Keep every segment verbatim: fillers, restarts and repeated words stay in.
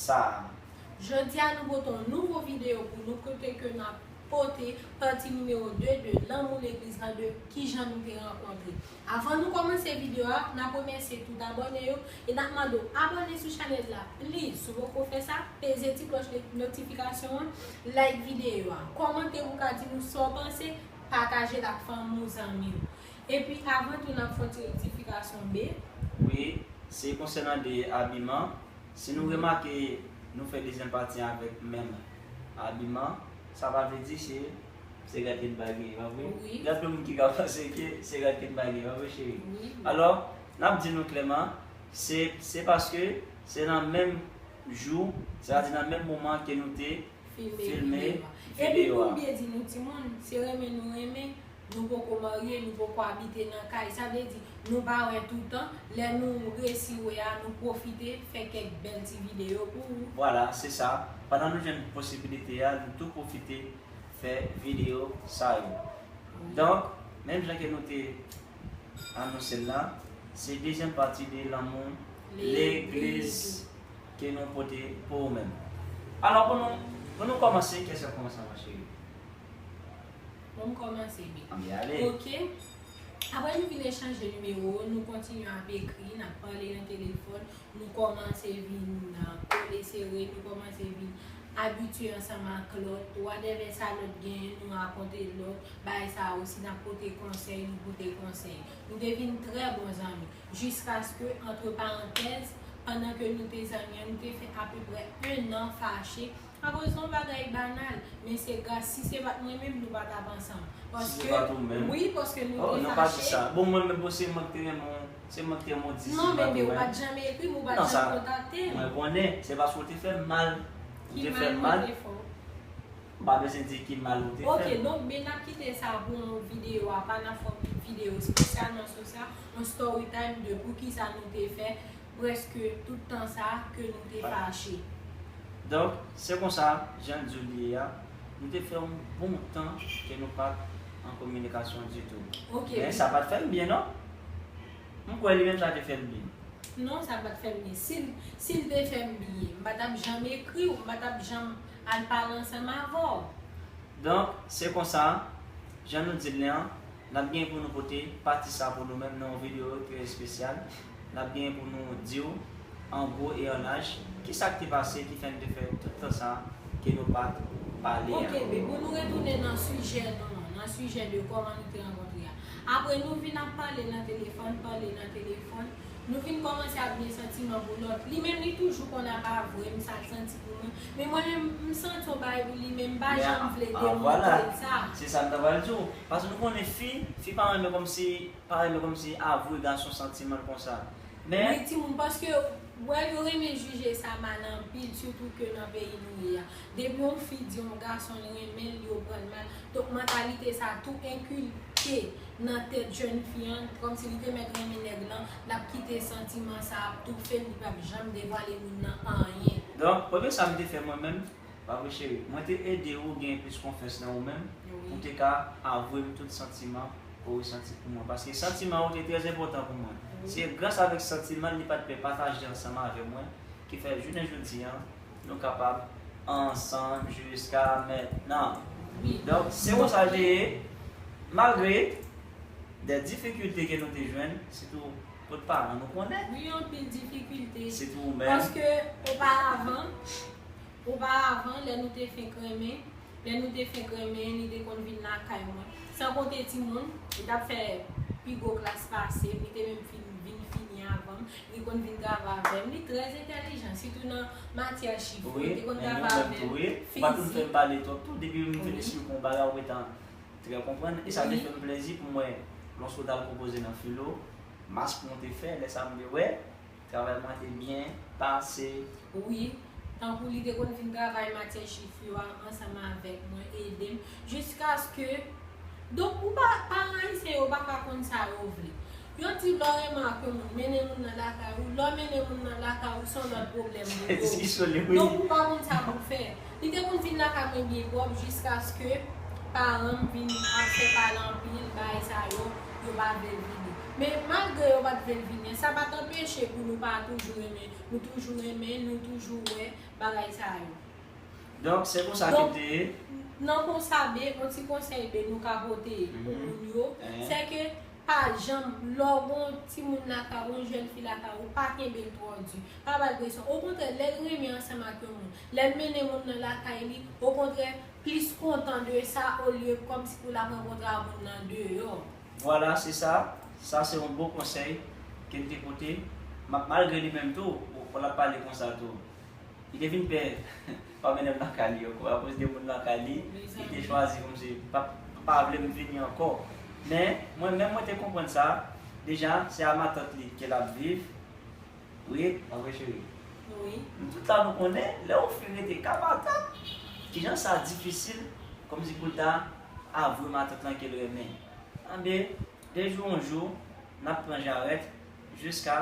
Sa. Jodi a nou pote yon nouvo videyo pou nou kote ke n ap pote pati nimewo de de Lanmou Legliz lan, de kijan nou te rankontre. Avan nou kòmanse videyo a, n ap remèsye tout abòne yo e n ap mande w abòne sou chanèl la. Please, si w poko fè sa, peze ti klòch notifikasyon an, like videyo a, kòmante pou w ka di nou sa w panse, pataje l ak fanmi w, zanmi w. Epi avan tou, n ap fè yon ti rektifikasyon, be. Wi, se konsènan de abiman. Si nou remake nou fè dezyèm pati avèk menm abiman, sa pa vle di se, se rad ke n pa genyen, pa vre? Wi. Gen anpil moun ki ka panse ke se rad ke n pa genyen, pa vre, cheri? Wi. Alò, n ap di nou klèman, se, se paske se nan menm jou, sètadi nan menm moman ke nou te filme videyo a. Epi pou m byen di nou, timoun, se renmen nou renmen, nou poko marye, nou poko abite nan kay. Sa vle di, nou pa wè toutan, lè nou resi wè a, nou pwofite fè kèk bèl ti videyo pou ou. Vwala, se sa. Pandan nou jwenn posibilite a, nou tou pwofite fè videyo sa yo. Wi. Donk, menm jan ke nou te anonse l la, se dezyèm pati de Lanmou Legliz ke nou pote pou ou menm. Alò, pou nou, pou nou kòmanse, kèsyon kòmanse, ma cheri. Bon, m kòmanse byen. Ann ale. Ok. Apre nou fin echanje nimewo, nou kontinye ap ekri, n ap pale nan telefòn, nou kòmanse vin, uh, kole sere, nou kòmanse vin abitye ansanm ak lòt, whatever sa lòt genyen, nou rakonte lòt, bagay sa a osi, n ap pote konsèy, nou pote konsèy. Nou te vin trè bon zanmi, jiskaske, antre parantèz, pandan ke nou te zanmi an, nou te fè apeprè en an fache, akoz yon bagay banal, men se gras, si se pa t mwen menm, nou pa t ap ansanm. Si se pa t ou menm? Wi, paske nou te fache. Oh, non, pa di sa. Bon, mwen menm, bon, se mwen ki te renmen w, se mwen ki te renmen w di si se pa t ou menm. Non, bebe, ou pa t janm ekri m, ou pa t janm kontakte m. Mwen konnen, se paske w te fè m mal. Ou te fè m mal. Ki mal mwen te fè w? M pa bezwen di ki mal ou te fè m. Ok, donk, ben, n ap kite sa pou yon videyo apa, n ap fè yon videyo espesyalman sou sa, yon story time de poukisa nou te fè prèske tout tan sa ke nou te fache. Donk, se konsa, jan l di w li ye a, nou te fè yon bon tan ke nou pa t an kominikasyon ditou. Ok. Men sa pa t fè m byen, non. M kwè li menm sa te fè l byen. Non, sa pa t fè m byen. Si l, si l te fè m byen, m pa t ap janm ekri w, m pa t ap janm al pale ansanm avè w. Donk, se konsa, jan nou di l lan, n ap gen pou nou pote pati sa pou nou menm nan yon videyo trè espesyal. N ap gen pou nou di w, an gwo e an laj, kisa k te pase ki fè n te fè tout tan sa ke nou pa t pale a. Ok, men pou nou retounen nan sijè nou an, nan sijè de kòman nou te rankontre a. Apre nou vin ap pale nan telefòn, pale nan telefòn, nou vin kòmanse ap gen santiman pou lòt. Li menm, li toujou konn ap avwe m sa l santi pou mwen. Men mwen menm, m santi yon bagay pou li, men m pa janm vle demontre l sa. Se sa m ta pral di w. Paske nou konnen fi, fi pa renmen kòmsi, pa renmen kòmsi avwe gason santiman l konsa. Men wi, timoun, paske, wè, yo renmen jije sa mal anpil, sitou ke nan peyi nou ye a. Depi yon fi di yon gason l renmen l, yo pran l mal. Donk, mantalite sa tou enkilke nan tèt jèn fi an, kòmsi li te mèt renmen nèg lan, l ap kite santiman sa ap toufe l, li p ap janm devwale moun nan anyen. Donk, premye sa m te fè mwen menm, pa vre cheri, mwen te ede ou gen plis konfyans nan ou menm, wi, pou w te ka avwe m tout santiman ke w resanti pou mwen. Paske santiman ou te trè enpòtan pou mwen. Wi. Se gras avèk santiman li pa t pè pataje ansanm avè mwen, ki fè jounen jodi an, nou kapab ansanm jiska mentnan. Wi. Donk, se konsa l te ye, malgre de difikilte ke nou te jwenn, sitou kot paran nou konnen. Wi, anpil difikilte. Sitou ou menm. Paske oparavan, oparavan, lè nou te fenk renmen, lè nou te fenk renmen, li te konn vin lakay mwen. San konte timoun, li t ap fè pi gwo klas pase m, li te menm fin, vin fini avan m, li konn vin travay avè m. Li trè entèlijan, sitou nan matyè chif. Wi, li te konn travay avè m. Wi, ou pa t konn fè m pale twòp tou, depi m vin esplike w yon bagay, ou gentan trè konprann. E sa te fè m plezi pou m wè, lòske w t al konpoze nan filo, mas pou mwen te fè, lè sa m te wè, travay mwen te byen pase. Wi, tankou li te konn vin travay matyè chif yo a ansanm avèk mwen, ede m, jiskaske, donk, ou pa, paran ayisyen yo pa ka konn sa yo vle. Yo di lè w renmen ak yon moun, mennen moun nan lakay ou, lè w mennen moun nan lakay ou, se yon lòt pwoblèm pou yo. Izole, wi. Donk, ou pa konn sa pou w fè. Li te konn vin lakay mwen byen pwòp jiskaske Paran m vin ap fè pale anpil, bagay sa yo, yo pa vle l vini. Men malgre yo pa t vle l vini, sa pa t anpeche pou nou pa toujou renmen, nou toujou renmen, nou toujou wè bagay sa yo. Donk, se konsa ke te ye. Nan konsa, be, yon ti konsèy, be, nou ka pote pou moun yo, se ke pa janm, lè w gen yon timoun lakay ou, yon jèn fi lakay ou, pa kenbe l twò di. Pa ba l presyon. Okontrè, lè l renmen ansanm ak yon moun, lè l mennen moun nan lakay li, okontrè, plis kontan de sa, olye kòmsi pou l ap rankontre ak moun nan deyò. Vwala, se sa. Sa se yon bon konsèy ke l te pote. Ma- Malgre li menm tou, w- w l ap pale konsa tou. Li te vin pè pa mennen m lakay li ankò. Akoz de moun lakay li, li te chwazi kòmsi pa, pa vle m vini ankò. Men, mwen menm, mwen te konprann sa. Deja, se a matant li ke l ap viv. Wi, pa vre, cheri? Wi. Nou tout la, nou konnen, lè yon fi rete ka matant, kijan sa difisil, kòmsi pou l ta avwe matant lan ke l renmen. Anben, de jou an jou, n ap pran jarèt, jiska,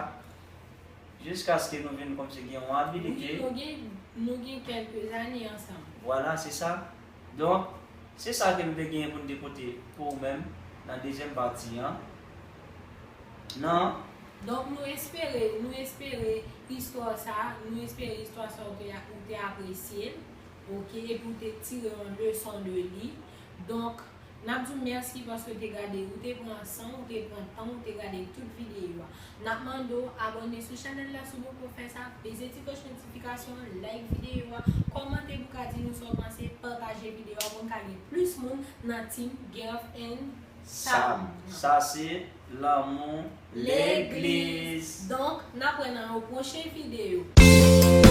jiskaske nou vin kòmsi gen yon abilite. Wi, nou gen, nou gen kèlke zane ansanm. Vwala, se sa. Donk, se sa ke m te genyen pou m te pote pou ou menm nan dezyèm pati an. Nan Donk, nou espere, nou espere istwa sa, nou espere istwa sa ou te, ou te apresye l, oke, epi ou te tire yon leson de li. Donk, n ap di w mèsi paske w te gade, ou te pran san, ou te pran tan, ou te gade tout videyo a. N ap mande w abòne sou chanèl la si w poko fè sa, peze ti klòch notifikasyon an, like videyo a, kòmante pou w ka di nou sa w panse, pataje videyo a pou n ka gen plis moun nan Team Gerv and Sam. Sa se lanmou legliz. Donk, n ap wè nan yon pwochen videyo.